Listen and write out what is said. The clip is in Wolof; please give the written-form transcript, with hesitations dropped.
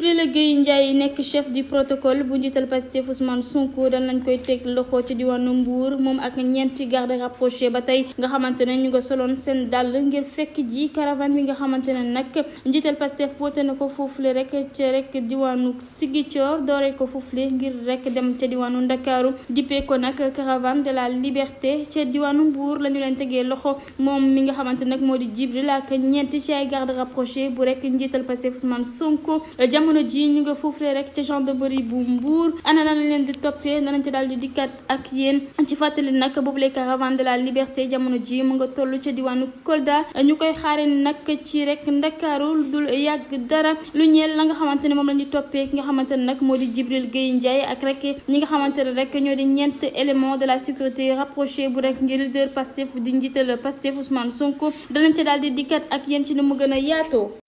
Djibril Gueye Ndiaye nekk chef du protocole bu njiital Pastef Ousmane Sonko dal nañ koy teg loxo ci diwaanu Mbour moom ak ñeenti garde rapproché ba tey nga xamante ne ñu nga soloon seen dàll ngir fekk ji caravane bi nga xamante ne nag njiital Pastef woote na ko foofule rek ca rek diwaanu Ziguinchor doore ko foofule ngir rek dem ca diwaanu Ndakaaru dippee ko nag caravane de la liberté ca diwaanu Mbour la ñu leen tegee loxo moom mi nga xamante nag moo di Djibril ak ñeenti ci ay garde rapproché bu rek njiital Pastef Ousmane Sonko jamono ji ñu nga foofule rek ca gendarmerie bu Mbour ana lan leen di toppee danañ ci daal di dikkat ak yéen ci fàttali nag boobule caravane de la liberté jamono ji mu nga toll ca diwaanu Kolda ñu koy xaare nag ci rek Ndakaaru dul yàgg dara lu ñeel la nga xamante ne moom la ñu toppee ki nga xamante ne nag moo di Djibril Gueye Ndiaye ak rek ñi nga xamante ne rek ñoo di ñeent élément de la sécurité rapproché bu rek nji leader Pastef di njiital Pastef Ousmane Sonko danañ ci daal di dikkat ak yéen ci ni mu gën a yaatoo.